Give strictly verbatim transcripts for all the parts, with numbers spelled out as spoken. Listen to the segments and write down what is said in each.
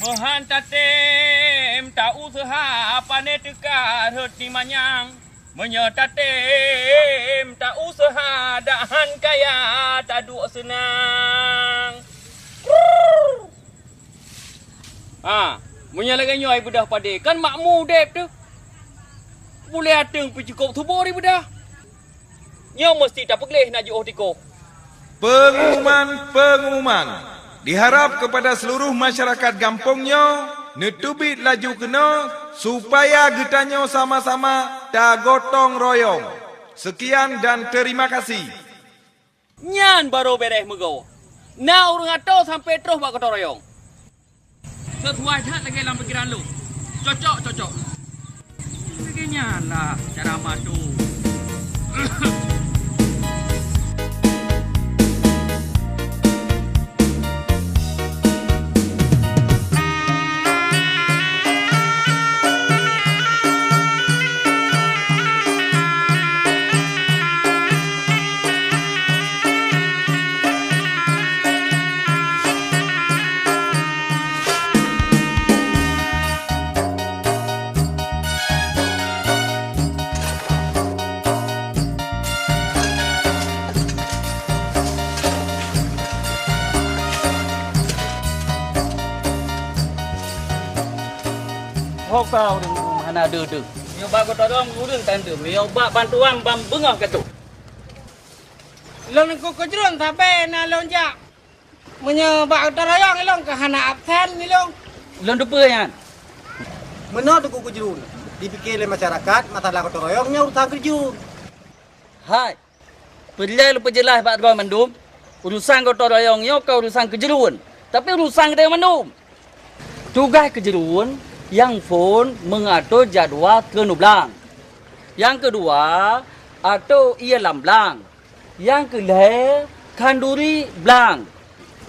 Meuhan tatem ta useuha, pane teuka rhot di manyang. Meunyoe tatem ta useuha, dak han kaya taduek seunang. Ha, meunyoe lagèe nyoe beudah padé, kan makmu udép teuh. Puléh ateueng pih cukôp subur ibeudah. Nyoe meuseuti tapeugleh na jiôh tikoh. Pengumuman, pengumuman. Diharap kepada seluruh masyarakat gampông nyoe neuteubiet laju keunoe supaya geutanyoe sama-sama tagotong royong. Sekian dan terima kasih. Nyan barô bèrèh meugoe. Na ureueng atoe sampoe troh bak gotong royong. Seusuai that lagèe lam pikeran lôn. Cocok, cocok. Lagèe nyan lah cara madu. Ho ka ureueng hana deuh-deuh. Meunyoe bak gotong royong ureueng tan deuh, meunyoe bak bantuan ban beungoh ka troh. Lôn keu keujruen sabe na lôn jak. Meunyoe bak gotong royong ilong ka hana absen ilong. Lôn teupeue nyan. Meunoe Teungku Keujruen, dipike lé masyarakat masalah gotong royong nyan urusan keujruen. Hai, peureulèe lôn peujeulaih bak droe mandum, urusan gotong royong nyoe kon urusan keujruen, tapi urusan geutanyoe mandum. Tugaih keujruen nyang phôn meungato jadwal keuneublang. Nyang keudua, ato ié lam blang. Nyang keu lhèe, khanduri blang.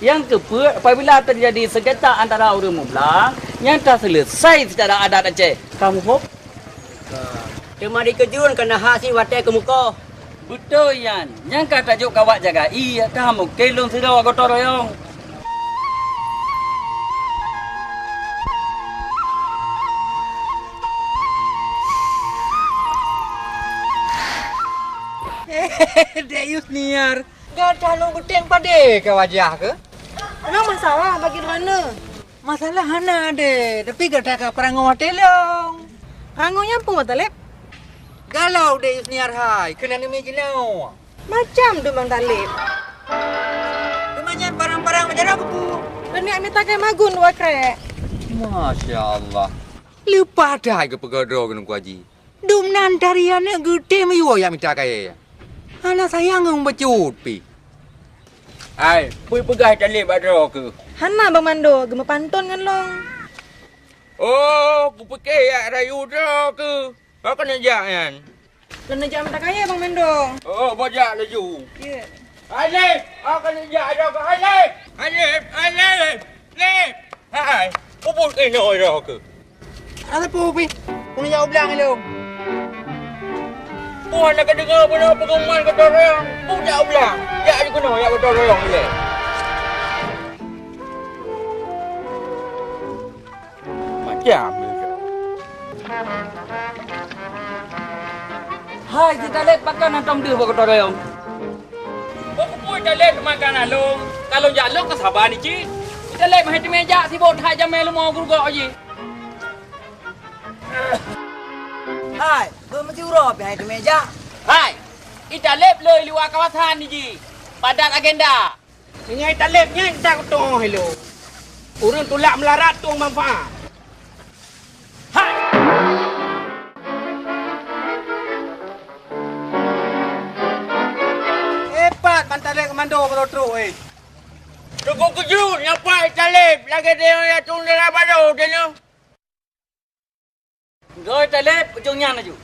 Nyang keu peuet, apabila teujadi seungketa antara ureueng meublang, nyan taseuleusai seucara adat Aceh. Ka muphom? Teuma di keujruen ka na hak sit watèe keumukoh. Beutôi nyan. Nyang ka tajok kawat jaga ié, ka mungken lôn sidroe gotong royong. Dek Yusniar, gata lôn geutem padé keu wajah keuh? Memang masalah bagaimana? Masalah hana, Dek, tapi gata ka peuranggoe watèe lôn. Peuranggoe nyan peue, Bang Taleb? Galau, Dek Yusniar hai, keunan neumi jinoe. Macam tu Bang Taleb. Teuma nyan barang-barang meujaro keupeue? Lôn neujak mita kayèe magun dua krèk. Masya Allah. Leupah that geupeugah droe keuneuk Haji. Dum nan tari aneuk geutem yue jak mita kayèe. Hana sayang ngon bacut pih. Hai, peue peugah Taleb bak droe keuh? Hana Bang Mando, geumeupanton ngon lôn. Oh, kupike jak rayu droe keuh. Ho keuneuk jak nyan? Lôn neujak mita kayèe Bang Mando. Oh, bajak laju. Ye. Alif, ho keuneuk jak droe keuh Alif. Alif, Alif, Alif. Hai, puput keunoe droe keuh. Hana peue pih. Keuneuk jak u blang ilong. Peue hana kadeungoe bunoe peungumuman gotong royong? Puput jak u blang. Jak di keunoe jak gotong royong ilèe. Macam ni. Hai, si Taleb, pakon hantom deuh bak gotong royong? Bak peue Taleb meukanan lôn? Ka lôn jak lôn ka saba ni cit. Si Taleb hai teumé jak sibok that jamé leumo geurugoe jih. Hai, beuh meusiuroe pih hai teumé jak. Hai, si Taleb lôn i luwa kawasan ni jih. Padat agenda. Nyan Taleb nyan that kutoh ilong. Ureueng tulak meularat tueng manfaat. Hai! Hebat Bang Taleb komando baro trok, eh. Teungku Keujruen, nyan pat Taleb lagèe deungon ya tueng dalam baro teuh nyoe. Goi Taleb ujong nyan laju.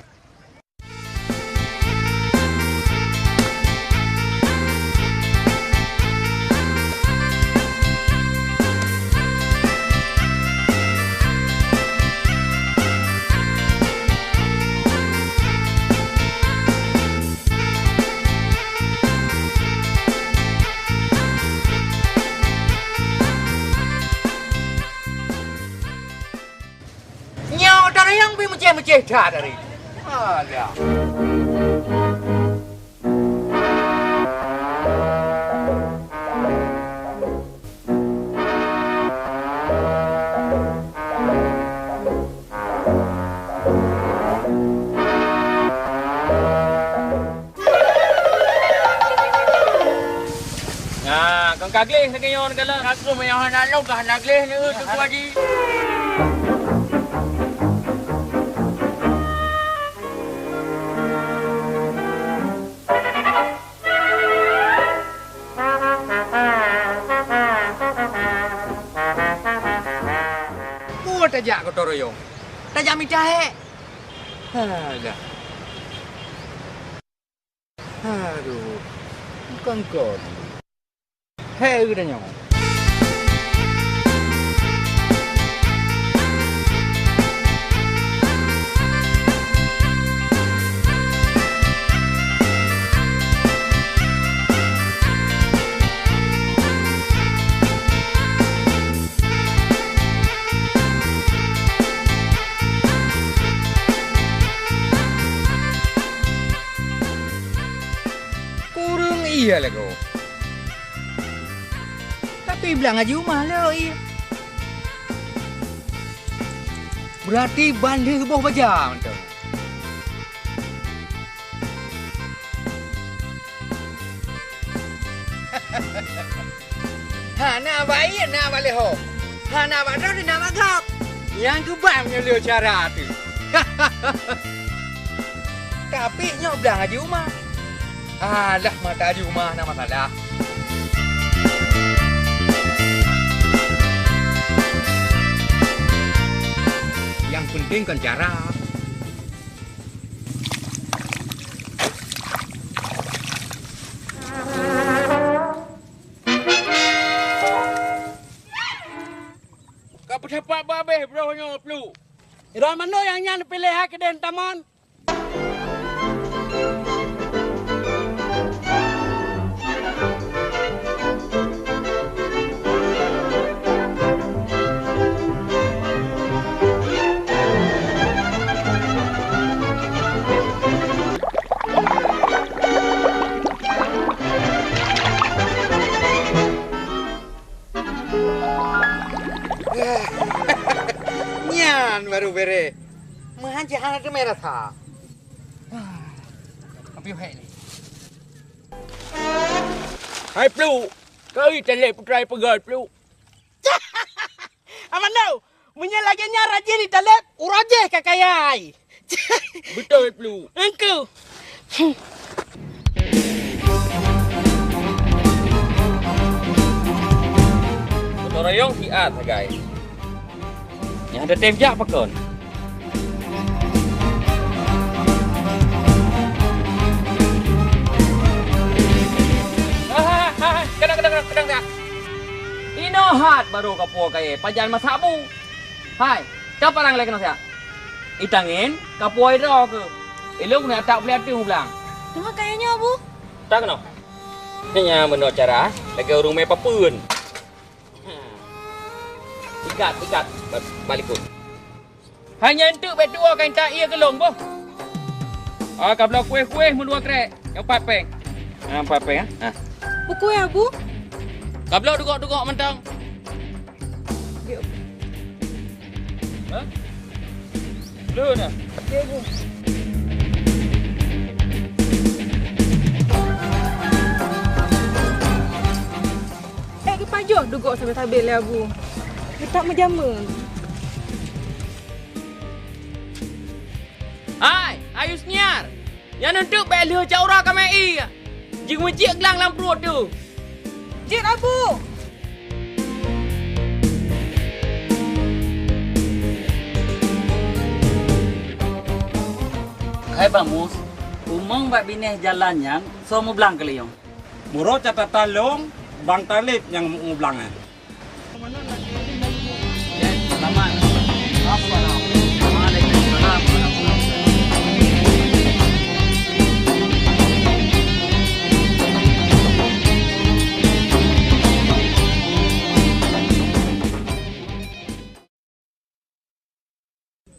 Ceh meuceh that hari. Alah. Nah, kon ka gleh lagèe nyoe galak. Aku meunyang hana lôn ka hana gleh ni, Teungku Haji. Peue tajak gotong royong? Tajak mita hèk. Alah. Aduh, kon-kon. Hei, geutanyoe. Kureueng ie lagoe. Tapi blang Haji Uma le ie. Beurati ban lheueh boh baja mantong. Hana bak ie na bak leuho. Hana bak droe na bak gob. Nyang keubah meunyoe lé cara teuh. Tapi nyoe blang Haji Uma. Alah, mata Haji Uma na masalah. Nyang penting kon cara. Ka peusapat babeh broh nyoe, Pluek. Droe manoe nyang nyan piléh hai keudeh tamon. Nyan baru bereh. Meuhan cit hana teumé rasa. Api hek ni. Hai Pluek, kau italep putra peugah Pluek. Amando, meunyoe lagèe nyan rajin italep, uroe jih ka kaya ai. Beutôi, Pluek. Engku. Gotong royong siat sagai. Nyang teutem jak pakon? Hai, hai, hai, hai. Keudang, keudang, keudang, keudang, keudang. Inoe hat barô kapoe kayèe pajan masak bu. Hai, ka parang lé keunoe siat. Itangen, kapoe droe keuh. Ilôn keuneuk atak bli ateueh u blang. Teuma kayèe nyoe, Bu? Tak keunoe. Nyan meunoe cara, lagèe ureueng mé papeuen. Ikat, ikat, ba-, balikot. Hai nyan teuk bèk tuwoe ka intat ie keu lôn boh. Ah, ka bloe kueh-kueh meudua krèk, nyang pat péng. Ah, pat péng, ah. Ah. Peue kueh, Abu? Ka bloe dugok-dugok mantong. Hah? Lôn ah. Ék geupajoh dugok sabe-sabe lé Abu. Geutak meujameun. Hai, hai Yusniar! Nyan eunteuk bèk lheueh cak uroe ka mé ie. Jeuet meucik glang lam pruet teuh. Jeuet, Abu! Hai Bang Mus, umong bak binéh jalan nyan soe mublang keu liyong? Meunurot catatan lôn, Bang Talib nyang mublang nyan.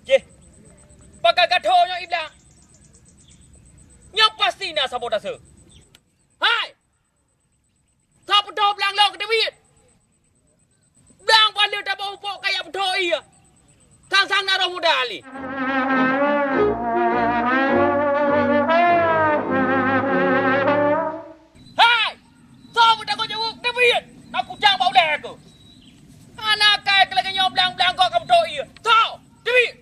Ceh. Pakai gathô nyoe i blang. Nyoe pasti na sabotase. Hai! Soe peutoh blang lôn keu teubiet? Blang ban lheueh tabôh upok kajak peutoh ie. Sang-sang na roh muda lé. Hai! Soe peutoh jaweueb teubiet? Na kucang bak ulèe keuh. Hana kai keu lagèe nyoe blang-blang gob ka peutoh ie. Soe? Teubiet!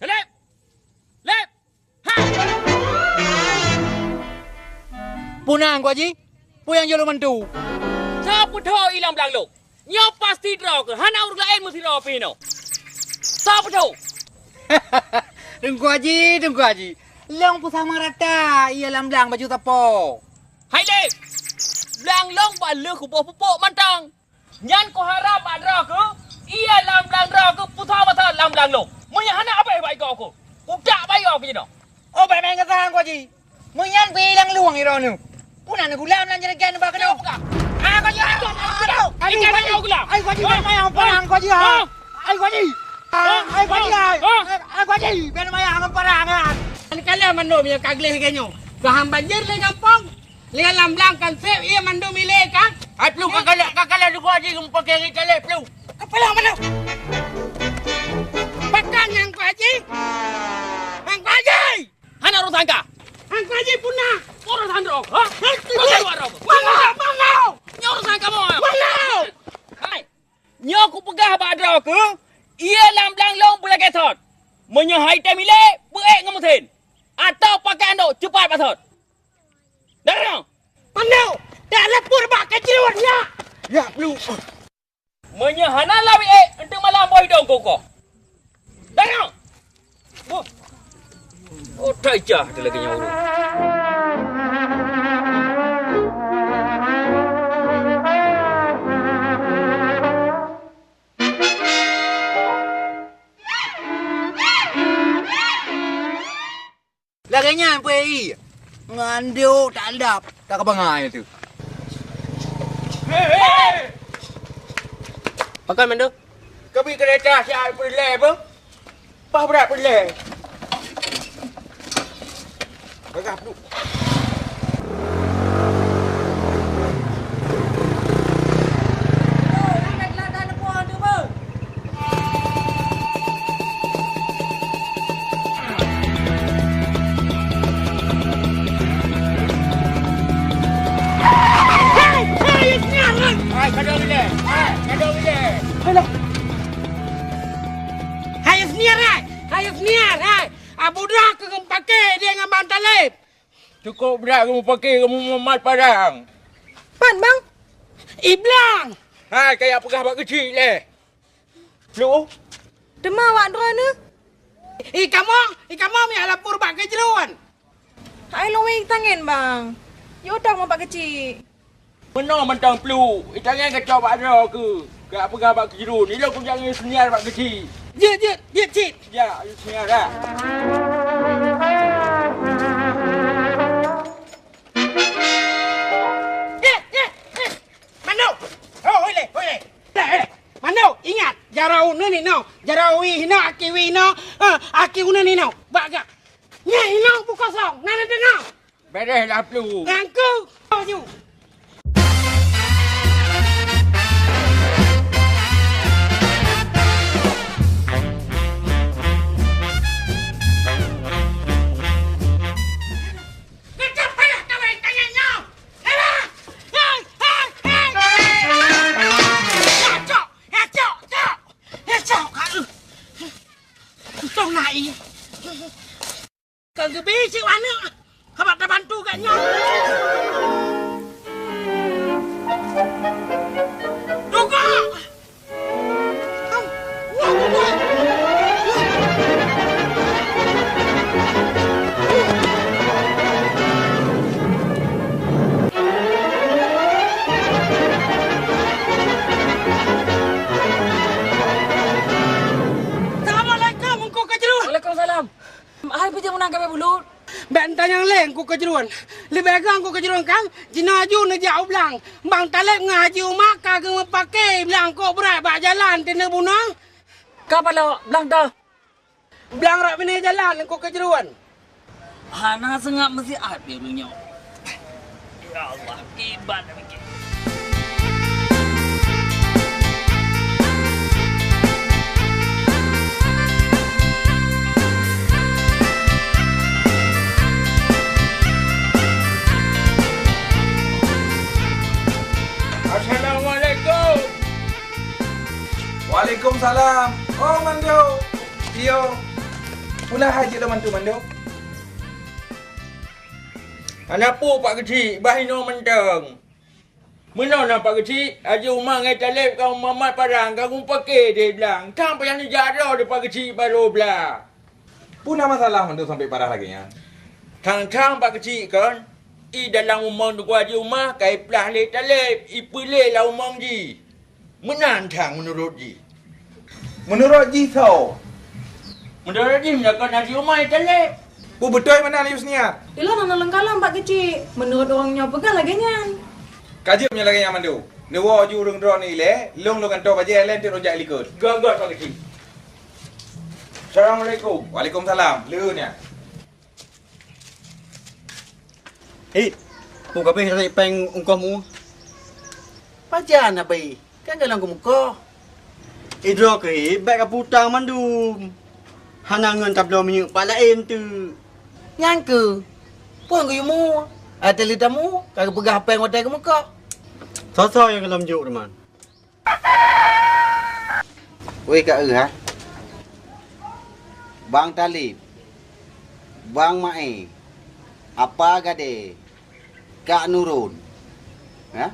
Lép! Lép! Hai! Peue na, Teungku Haji? Peue nyang jeuet lôn bantu? Soe peutoh ie lam blang lôn? Nyoe pasti droe keuh, hana ureueng laén meusidroe pih nyoe. Soe peutoh? Teungku Haji, Teungku Haji. Lôn peusama rata ie lam blang baju sapo. Hai lé! Blang lôn ban lheueh kuboh pupuk mantong. Nyan kuharab bak droe keuh, ie lam blang droe keuh peusaboh lam blang lôn. Meunyoe hana abéh bak igoe keuh, kudak bak igoe keuh jinoe. Oh, bèk meu'en gata, Teungku Haji. Meunyan pih ilang luwang droeneuh. Peue na neugulam lam jeuregan bak keunoe? Ah, Teungku Haji, ah, aduh, aduh, aduh. Ikan aduh, aduh, gulam. Ai, Teungku Haji, ah, bèk meu'en parang, Teungku Haji, ah. Ah. Ai, Teungku Haji. Ah, ai, Teungku Haji, ai. Ah. Ai, Teungku Haji, bèk meu'en parang, ah. Kan kalian mandum nyang ka gleh lagèe nyoe. Ka han banjir lé gampông. Lé lam blang kan sép ie mandum ilèe kan? Hai, Pluek, ka kalheuh, ka kalheuh Teungku Haji geumeupaké ri kalèe, Pluek. Keupeuleuh mandum. Pakon nyan Teungku Haji? Teungku Haji! Hana urusan kah? Teungku Haji peue na? Urusan droe, ha? Urusan droe. Mana? Mana? Nyoe urusan kamoe. Mana? Hai. Nyoe kupeugah bak droe keuh, ie lam blang lôn beulagèe sot. Meunyoe han item ilèe, beuék ngon meusén. Atawa pakai andok, ceupat bak sot. Deungoe! Pandeu! Dak leupur bak keujeuen, ya! Ya, Pluek. Meunyoe hana lawét ék, eunteuk malam boh idong kokoh. Deungoe! Boh. Oh, that ijah ada lagèe nyan ureueng. Lagèe nyan peue ie? Ngon dok tak dap, tak kebangai tu. Pakon mandum? Keubiet keureta siat peureulèe beuh. Paih brat peureulèe. Bagah peuduek. Hai, hai, hai, hai. Hai, hai, hai. Hai, hai, hai. Hai, hai, hai. Abu dah keu geumeupaké dia ngon Bang Taleb. Cukôp brat geumeupaké, geumeumat padang. Pan, Bang? I blang. Hai, kajak peugah bak keuchik lé. Lu. Teuma awak droeneuh? I kamoe, i kamoe meuiyak lapor bak keujeurôn. Hai lôn wéng tangen, Bang. Yue utang bak keuchik. Meunoe mantong Pluek, itangen kacok bak droe keuh, kajak peugah bak keujeurôn, ilôn kujak ngon Yusniar bak keuchik. Jeuet, jeuet, jeuet cit. Jak, Yusniar dah. Eh, eh, eh. Mano? Oh, hoi lé, hoi lé. Dah, eh. Mano? Ingat, jaroe uneuen inoe, jaroe wie inoe, aki wie inoe, eh, aki uneuen inoe. Bak gak. Nyan inoe bukosong, na neudeungoe? Beureh lah, Pluek. Ngangku. Maju. Ngangkat payah kawin tangan nyoe. Elah. Hei, hei, hei. Ya, cok. Ya, cok, cok. Ya, cok, Kak. Untung na ie. Ka geubi cit aneuk, haba tabantu geuh nyoe. Tunggu! Assalamualaikum, Teungku Keujeurôn. Waalaikumsalam. Hai peue jeuet meunan kabeh bulut? Bèk tanyong lé Teungku Keujeurôn. Leubeh gèt Teungku Keujeurôn kan, jinoe aju neujak u blang. Bang Taleb ngon Haji Uma ka geumeupaké blang kok brat bak jalan teuneuk bunoe. Ka palok, blang toh. Blang rot binéh jalan, Teungku Keujruen. Hana seungab meusiat lé ureueng nyoe. Ya Allah, kiban lagèe. Assalamualaikum. Waalaikumsalam. Oh, Mando. Iyo. Pula hai jeuet lom antu, Mando. Hana peue, Pak Keuchik, bah inoe mantong. Meunoe na, Pak Keuchik, Haji Uma ngon Taleb ka meumat parang, ka mupake di blang. Thang payah neujak droe di Pak Keuchik baro blang. Peue na masalah Mando sampai parah lagèe nyan? Thang-thang Pak Keuchik kon, i dalam umong Teungku Haji Uma ka iplah lé Taleb, ipeulé lam umong jih. Meunan thang meunurot jih. Meunurot jih soe? Meunurot jih meunyoe kon Haji Uma Taleb. Peue beutôi meunan, Yusniat? Ilôn hana lôn kalon, Pak Keuchik. Meunurot ureueng nyoe peugah lagèe nyan. Ka jeuet meunyoe lagèe nyan, Mando. Neuwoe ju ureueng droeneuh ilèe, lôn lôn gantoe bajèe lé, enteuk lôn jak likot. Göt-göt, Pak Keuchik. Assalamualaikum. Waalaikumsalam. Leueh nyan. Hit, peue ka abéh tasék péng ongkoh meu? Pajan abéh, kan gohlom geumeukoh. Idroe keuh Hit, bèk kapeutang mandum. Hana ngon tabloe minyeuk pat laén teuk. Nyan keuh, phôn geuyue mu, watèe lheueh tamu, ka geupeugah péng watèe geumeukoh. Soe-soe nyang gohlom jok, Ruman? Wéh ka eu ha. Bang Talib, Bang Mae, Apa Gade, Kak Nurun, ha?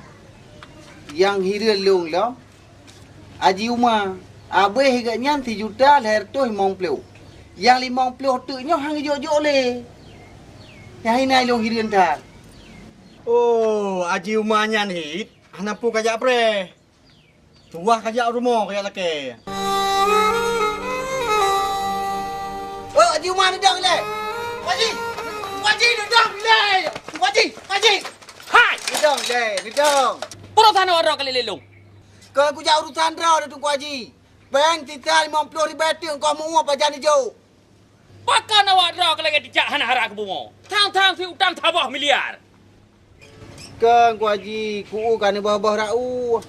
Nyang hireuen lôn lom, Haji Uma, abéh geuh nyan sijuta lhèe reutôh limong plôh. Nyang limong plôh teuk nyoe han geujok-jok lé. Nyang hina lôn hireuen that. Oh, Haji Uma nyan Hit, hana peue kajak preh. Tuwah kajak rumoh kajak lakèe. Oh, Haji Uma neudong ilèe. Haji, Haji neudong ilèe. Haji, Haji. Hai! Neudong ilèe, neudong. Urosan awak droe ka lé lôn. Keu kujak urosan droe Teungku Haji. Péng sisa limong plôh ribèe teuk keu meu pajan ijok. Pakon awak droe ka lagèe cicak hana harap keu bumoe. Thang-thang si utang saboh miliar. Keu Teungku Haji, ku u ka neuboh-boh rau.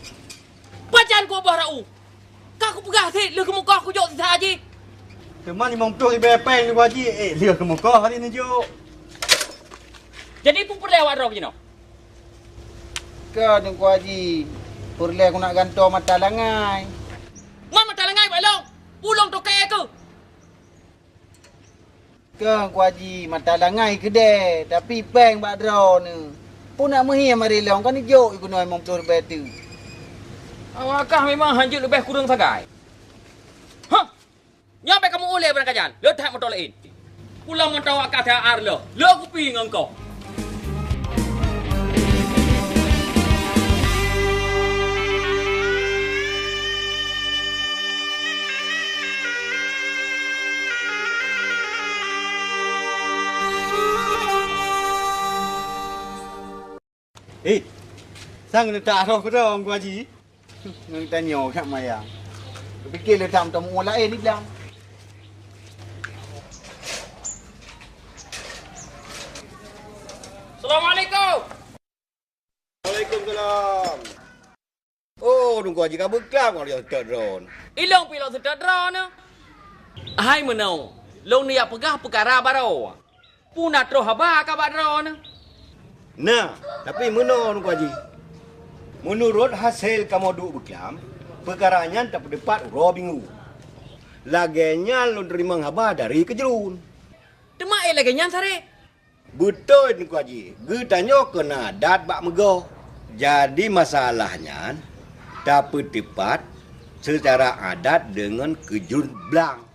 Pajan ku boh rau? Ka kupeugah sit lheueh geumeukoh kujok sisa jih. Teuma limong plôh ribèe péng Teungku Haji, eh, lheueh geumeukoh hari neujok. Jadi peue peureulèe awak droe jinoe? Keu Teungku Haji, peureulèe keuneuk gantoe mata langai. Ngon mata langai bak lôn, ulôn toke keuh. Keu Teungku Haji, mata langai keudè, tapi péng bak droeneuh. Peue nak meuhiem ari lôn, kan ijok keunoe limong plôh ribèe teuk. Awak kah memang hanjeuet leubeh kureueng sagai. Hah! Nyoe bèk kamoe ulèe beurangkajan, le that moto laén. Pulang mantong awak kah that ar lôn, le kupi ngon kah. Eh, sang neutak roh keudroe Teungku Haji. Ngon tanyoe kat maya. Kupike le tam tamu laén ni bilang. Assalamualaikum. Waalaikumsalam. Oh, Teungku Haji ka beuklam ngon lôn seutôt droeneuh. Ilôn pih lôn seutôt droeneuh. Hai meunoe, lôn neujak peugah peukara barô. Peue na troh haba ka bak droeneuh? Na, tapi meunoe Teungku Haji. Meunurot hasé kamoe duek beuklam, peukara nyan tapeuteupat uroe Minggu. Lagèe nyan lôn teurimong haba dari Keujruen. Teuma éh lagèe nyan saré? Beutôi Teungku Haji, geutanyoe keu na adat bak meugoe. Jadi masalah nyan tapeuteupat seucara adat deungon Keujruen blang.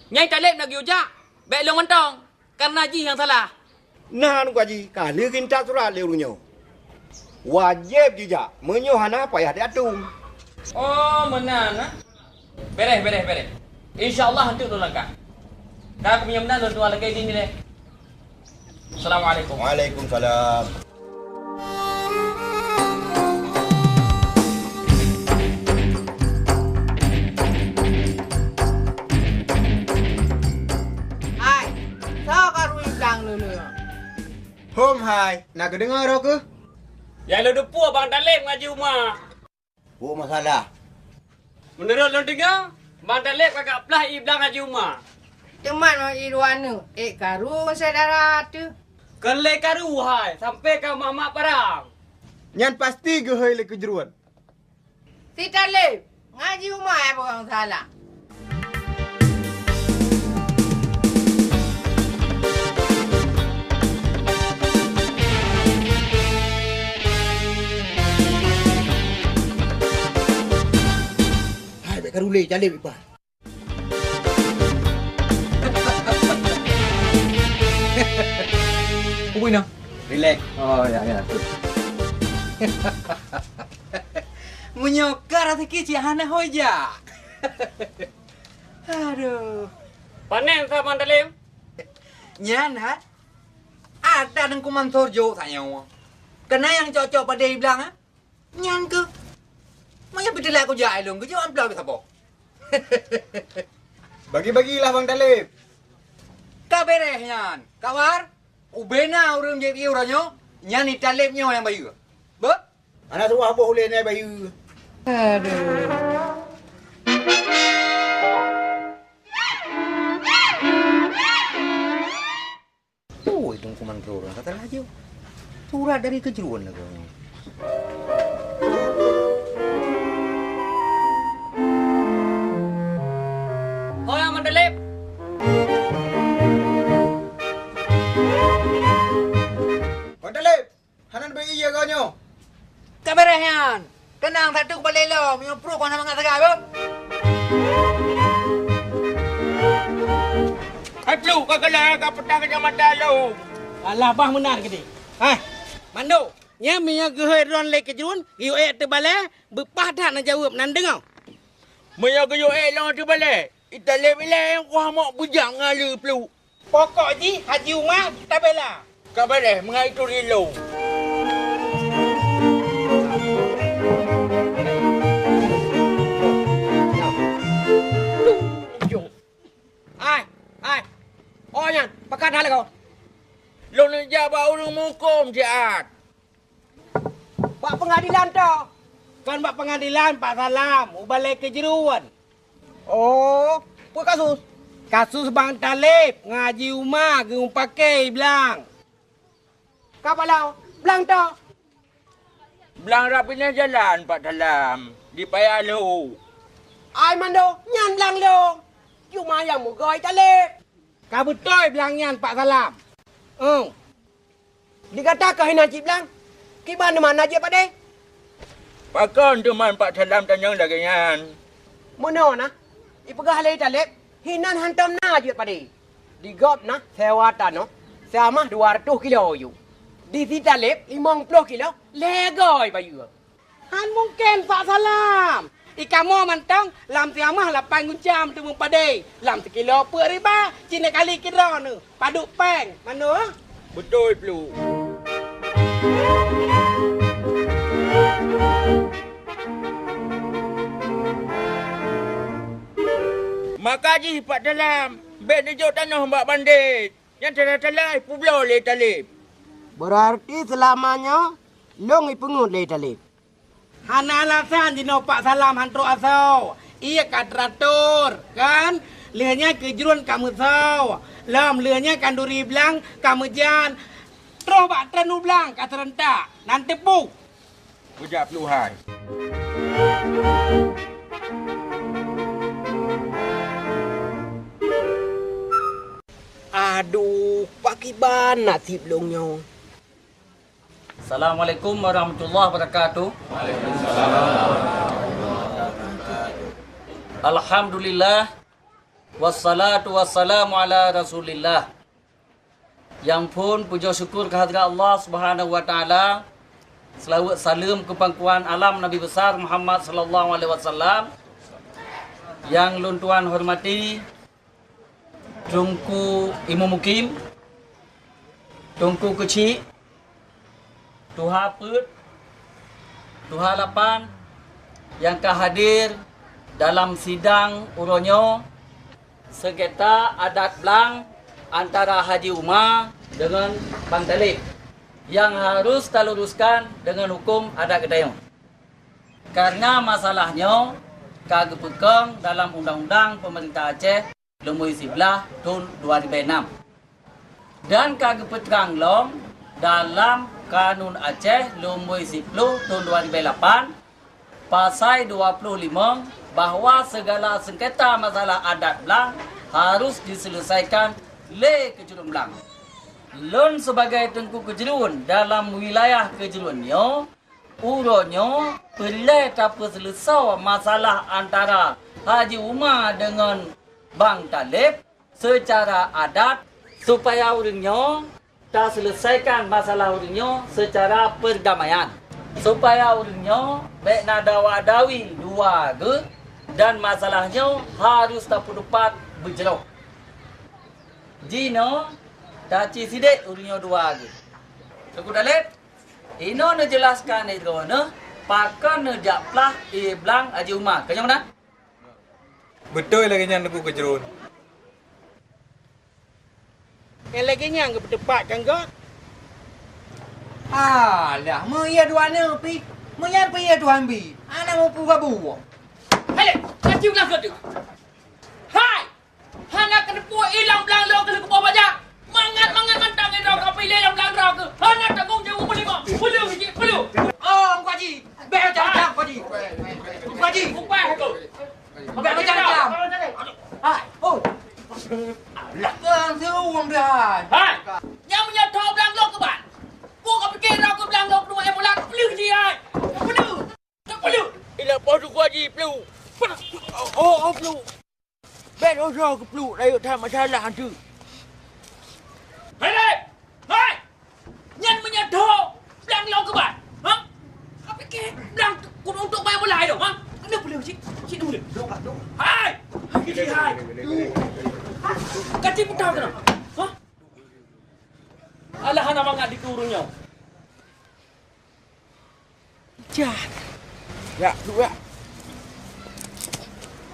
Nyai Taleb na geuyue jak, bèk lôn mantong, kareuna jih nyang salah. Na Teungku Haji, ka lheueh geuintat surat lé ureueng nyoe. Wajéb jijak, meunyoe hana payah diatong. Oh, meunan, nah. Bèrèh, bèrèh, bèrèh. Insya Allah, hantu lôn langkah. Ka keu meunyoe meunan lôn tuan lagèe jih nilai. Assalamualaikum. Waalaikumsalam. Hom hai, na geudeungoe droe keuh? Nyang lôn teupeue Bang Taleb ngon Haji Uma. Peue masalah? Meunurot lôn deungoe, Bang Taleb ka gak plah ié blang Haji Uma. Teuma ngon ié dua neuk, ék karu syedara teuh. Kon lé karu hai, sampoe ka mak-mak parang. Nyan pasti geuhôi lé keujeuruan. Si Taleb, ngon Haji Uma nyang peugah salah. Hai, bèk ka rulé, Taleb ipat. Ubui na. Relax. Oh, ya, ya, tu. Meunyoe ka raseuki cit hana ho jak. Aduh. Panen sa Bang Taleb? Nyan, ha? Ada Teungku Mansur jok sa nyoe. Keunan nyang cok-cok padé ié blang, ha? Nyan keuh. Meunyoe beutôi lé kujak ilôn, geujok amplop saboh. Bagi-bagilah Bang Taleb. Ka beureh nyan. Ka war, ubena ureueng jieb ié uroe nyoe, nyan si Taleb nyoe nyang bayeue. Beuh? Hana tuwah boh ulèe nyan bayeue. Aduh. Oi, Teungku Mansur, ka salah jeuet. Surat dari keujeuruan lagoe nyoe. Hoi, Ahmad Taleb! Ahmad Taleb! Hana neubri ié goe nyoe. Ka beureh nyan. Keunong sateuk kubalek lom, meunyoe pruet kon hana mangat sagai, beuh. Hai Pluek, ka galak ka peutang kacamata lôn. Alah bah meunan keudeh. Hai, Mando, nyan meunyoe geuhôi droen lé keujeuruan, geuyue ék teubalek, beupah that na jaweueb nan deungoe. Meunyoe geuyue ék lôn teubalek, i Taleb ilée nyang kuhamok beujam ngon aleue Pluek. Pokok jih Haji Uma tabela. Ka baleh meungai turi lôn. Ai, ai. Oh nyan, pakat hal kau. Lôn jak bak ureueng meuhukôm siat. Bak peungadilan toh? Kon bak peungadilan, Pak Salam, u balée keujeuruan. Oh, peue kasus? Kasus Bang Taleb ngon Haji Uma geumeupaké blang. Ka bak lau, blang toh? Blang rab binéh jalan, Pak Salam, di paya lhok. Ai Mando, nyan blang lôn. Cuma nyang meugoe Taleb. Ka beutôi blang nyan, Pak Salam. Oh. Di gata keuh hinan cit blang, kiban teuma na jeuet padé? Pakon teuma Pak Salam tanyong lagée nyan? Meunoe na, ipeugah lé Taleb, hinan hantom na jeuet padé. Di gob na sewa tanoh, seumah dua reutôh kilo yue. Di si Taleb limong ploh kilo, lhée goe bayeue. Han mungken, Pak Salam! I kamoe mantong lam siamah lapan guncam teumeupadé, lam sikilo peuet riba, cit neukali keudroe neuh, padub péng, Mando. Beutôi, Pluek. Maka jih, Pak Salam, bék neujok tanoh bak bandét. Nyan tanda-tanda peubloe lé Taleb. Beurarti seulama nyoe lôn ipeungeut lé Taleb. Hana alasan jinoe Pak Salam han trok asoe. Ié ka teuratur, kan? Lheueh nyan keujeuruan ka meusoe. Lom lheueh nyan khanduri blang ka meujan. Troh bak treun u blang ka seurentak. Nan teupeu. Beujak Pluek hai. Aduh, pakiban naseb lôn nyoe. Assalamualaikum warahmatullahi wabarakatuh. Alhamdulillah. Wassalatu wassalamu ala Rasulillah. Nyang phon pujoe syukur keu hadrat Allah Subhanahu wa Taala. Seulaweuet saleuem keu pangkuan alam Nabi Besar Muhammad sallallahu alaihi wasallam. Nyang lôn tuan hormati, Teungku Imeum Mukim, Teungku Keuchik, Tuha Peuet, Tuha Lapan nyang ka hadir dalam sidang uroe nyoe, seungketa adat blang antara Haji Uma deungon Bang Taleb. nyang harôh taluruskan deungon hukôm adat geutanyoe. Kareuna masalah nyoe ka geupeukong dalam Undang-Undang Peumeurintah Aceh lumbôi siblaih thôn dua ribèe nam, dan ka geupeutrang lom dalam Kanun Aceh lumbôi siploh thôn dua ribèe lapan, pasai dua ploh limong, bahwa segala sengketa masalah adat blang harôh diseuleusaikan lé keujruen blang. Lôn sibagai Teungku Keujruen dalam wilayah keujruen nyoe, uroe nyoe peureulèe tapeuseuleusoe masalah antara Haji Uma deungon Bang Taleb seucara adat, supaya ureueng nyoe taseuleusaikan masalah ureueng nyoe seucara peurdamaian, supaya ureueng nyoe bèk na dawa-dawi dua geuh, dan masalah nyoe harôh tapeuteupat beujroh. Jinoe taci sidék ureueng nyoe dua geuh. Teungku Taleb, inoe neujelaskan lé droeneuh pakon neujak plah ié blang Haji Uma. Ka nyoe meunan? Beutôi lagèe nyan, Teungku Keujruen. Nyang lagèe nyan geupeuteupat kan, Gôt? Alah, meuié dua neu pih, meunyan peuié Tuhan bi, hana mupu gabu. Hai, lé, ka cium lah Gôt. Hai! Hana keuneupue ilang blang lôn keu leukupoh baja. Mangat-mangat mantong ngon droe ka pih lé lam blang droe keuh. Hana tanggong jaweueb meunimong. Peuleuh jih, peuleuh. Oh, Teungku Haji. Bèk macam-macam, Teungku Haji. Teungku Haji. Upah aku. Bèk macam-macam. Hai, oh. Alah, kan seuwang dah. Hai. Nyang meunyoe tho blang lôn keuban. Peue ka pike droe keuh blang lôn keuh, eh, bulan. Peuleuh jih, hai. Peuleuh. Peuleuh. Ilah poh Teungku Haji, peuleuh. Oh, oh, peuleuh. Bèk droe-droe geupluek rayeuk that masalah tu. Hai, hai! Hai! Nyan meunyoe tho blang lôn keuban, ha? Ka pike blang keu untuk main bola tu, ha? Keuneuk peuleuh cit, cit dulu. Hai! Hai, cit, hai! Ka cit putar keunoe, ha? Alah hana mangat dikeue ureueng nyoe. Jah. Ya, pluek, ya.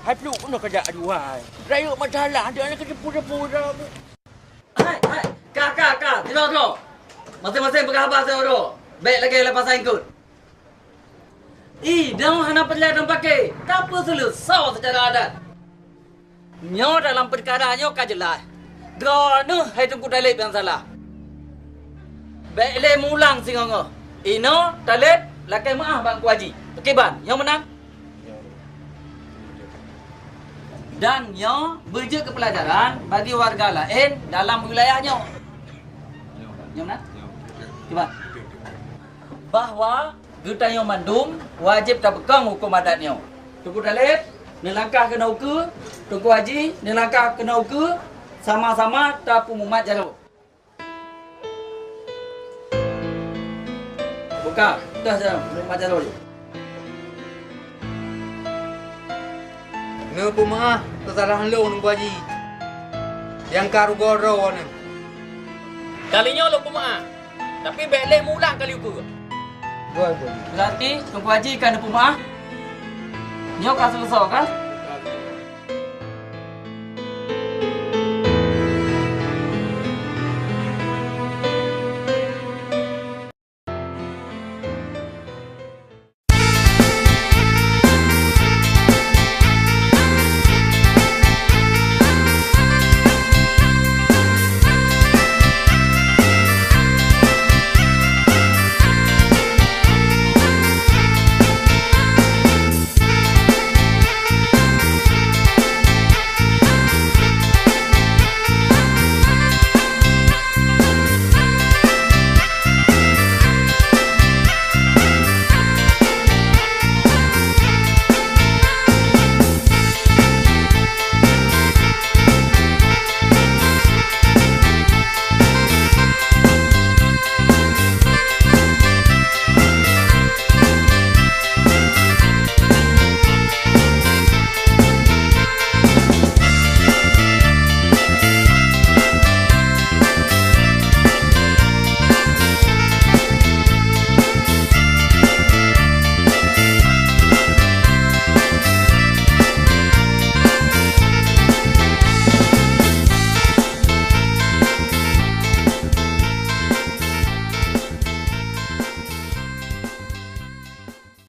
Hai pluek, keunoe kajak aju hai. Rayeuk masalah, ada aneuk keuteupue-teupue dah. Hai, hai. Ka, ka, ka. Sidroe-droe. Maséng-maséng peugah haba sidroe-droe. Bèk lagèe leupah saingkot. Ih, dong hana peureulèe dong paké. Tapeuseuleusoe seucara adat. Nyoe dalam peukara nyoe ka jeulaih. Droeneuh hai Teungku Taleb nyang salah. Bèk lé mulang singoh-ngoh. Inoe Taleb lakèe meu'ah bak Teungku Haji. Oke ban, nyoe meunan? Dan nyoe beujeuet keu peulajaran bagi warga laén dalam wilayah nyoe. Nyoe meunan? Oke ban. Bahwa geutanyoe mandum wajéb tapeukong hukôm adat nyoe. Teungku Taleb, neulangkah keunoe ukeue, Teungku Haji, neulangkah keunoe ukeue, sama-sama tapeumamat jaroe. Buka, dah jaroe, peumamat jaroe. Neupeumeu'ah keusalahan lôn, Teungku Haji, nyang ka rugoe droe nyoe. Kali nyoe lôn peumeu'ah, tapi bèk lé mulang kali ukeue. Beurati Teungku Haji ka neupeumeu'ah? Nyoe ka seuleusoe kan?